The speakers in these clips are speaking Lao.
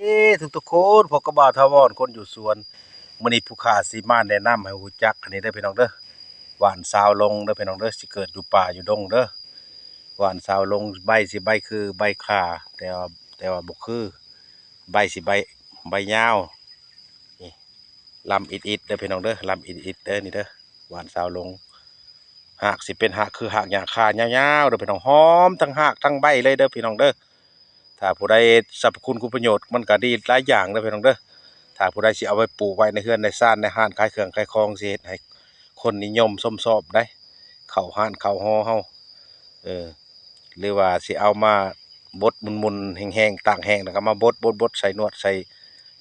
ເອີ ທຸກໆຄົນ ພົບກັບບ່າວຖາວອນ ຄົນຢູ່ສວນ. ມື້ນີ້ຜູ້ຂ້າຊິມາແນະນຳໃຫ້ຮູ້ຈັກອັນນີ້ເດີພີ່ນ້ອງເດີ, ຫວ່ານຊາວຫຼົງເດີພີ່ນ້ອງເດີ, ຊິເກີດຢູ່ປ່າຢູ່ດົງເດີ. ຫວ່ານຊາວຫຼົງ ໃບຊິໃບຄືໃບຂ່າ ແຕ່ວ່າ ແຕ່ວ່າບໍ່ຄື ໃບຊິໃບ ໃບຍາວ ນີ້ ລຳອິດໆເດີພີ່ນ້ອງເດີ, ລຳອິດໆເດີ ນີ້ເດີ. ຫວ່ານຊາວຫຼົງ ຮາກຊິເປັນຮາກຄືຮາກຫຍ້າຄາ ຍາວໆເດີພີ່ນ້ອງ, ຫອມທັງຮາກທັງໃບເລີຍເດີພີ່ນ້ອງເດີ. ຖ້າຜູ້ໃດ ສັບພະຄຸນຄຸນປະໂຫຍດມັນກະດີຫຼາຍຢ່າງເດີພີ່ນ້ອງເດີ. ຖ້າຜູ້ໃດຊິເອົາໄປປູກໄວ້ໃນເຮືອນໃນຊານ ໃນຮ້ານຂາຍເຄື່ອງຂາຍຂອງ ຊິເຮັດໃຫ້ຄົນນິຍົມຊົມຊອບໄດ໋ ເຂົ້າຮ້ານເຂົ້າຫໍເຮົາ ເອີ ຫຼືວ່າຊິເອົາມາບົດໝຸ່ນໆແຫ້ງໆ ຕາກແຫ້ງ ແລ້ວກໍມາບົດໆໆ ໃສ່ນວດ ໃສ່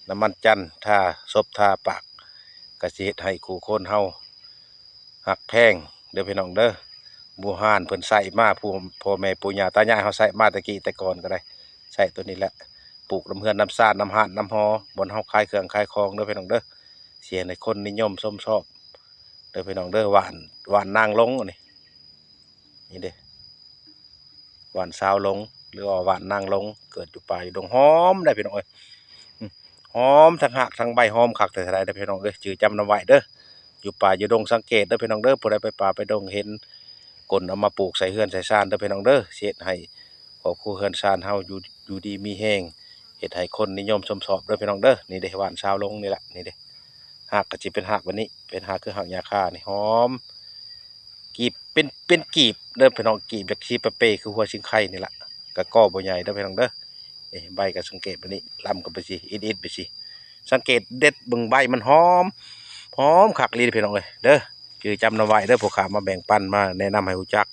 ນ້ຳມັນຈັນ ທາສົບທາປາກ ກໍຊິເຮັດໃຫ້ຄູ່ຄົນເຮົາຮັກແພງເດີພີ່ນ້ອງເດີ. ບູຮານເພິ່ນໃຊ້ມາ ຜູ້ ພໍ່ແມ່ປູ່ຍ່າຕາຍາຍເຮົາໃຊ້ມາແຕ່ກີ້ແຕ່ກ່ອນກໍໄດ້ ໃຊ້ໂຕນີ້ແຫຼະ ປູກນຳເຮືອນນຳຊານ ນຳຮ້ານນຳຫໍ ບ່ອນເຮົາຂາຍເຄື່ອງຂາຍຂອງເດີພີ່ນ້ອງເດີ. ຊິເຮັດໃຫ້ຄົນນິຍົມຊົມຊອບເດີພີ່ນ້ອງເດີ. ຫວ່ານ ຫວ່ານນາງຫຼົງອັນນີ້ ນີ້ເດ້ ຫວ່ານຊາວຫຼົງ ຫຼືວ່າຫວ່ານນາງຫຼົງ ເກີດຢູ່ປ່າຢູ່ດົງ ຫອມໄດ໋ພີ່ນ້ອງເອີຍ. ຫອມທັງຮາກທັງໃບ ຫອມຄັກແທ້ໆໄດ໋ພີ່ນ້ອງເອີຍ. ຈື່ຈຳນຳໄວ້ເດີ ຢູ່ປ່າຢູ່ດົງສັງເກດເດີພີ່ນ້ອງເດີ. ຜູ້ໃດໄປປ່າໄປດົງ ເຫັນ ກົນເອົາມາປູກໃສ່ເຮືອນໃສ່ຊານເດີພີ່ນ້ອງເດີ. ຊິເຮັດໃຫ້ຄອບຄົວເຮືອນຊານເຮົາຢູ່ ຢູ່ດີມີແຮງ ເຮັດໃຫ້ຄົນນິຍົມຊົມຊອບເດີພີ່ນ້ອງເດີ. ນີ້ເດ້ ຫວ່ານຊາວຫຼົງນີ້ແຫຼະ ນີ້ເດ້. ຮາກກໍຊິເປັນຮາກແບບນີ້ ເປັນຮາກຄືຮາກຫຍ້າຄານີ້ ຫອມ. ກີບເປັນ ເປັນກີບເດີພີ່ນ້ອງ, ກີບຈັກຊິປະເປຄືຫົວຊິງໄຄນີ້ລະ ກະກໍບໍ່ໃຫຍ່ເດີພີ່ນ້ອງເດີ. ນີ້ ໃບກໍສັງເກດແບບນີ້ ລຳກັນໄປຊີ້ ອິດໆໄປຊີ້. ສັງເກດເດັດເບິ່ງໃບມັນຫອມ ຫອມຄັກອີ່ຫຼີພີ່ນ້ອງເອີຍເດີ. ຈື່ຈຳນຳໄວ້ເດີ ຜູ້ຂ້າມາແບ່ງປັນ ມາແນະນຳໃຫ້ຮູ້ຈັກ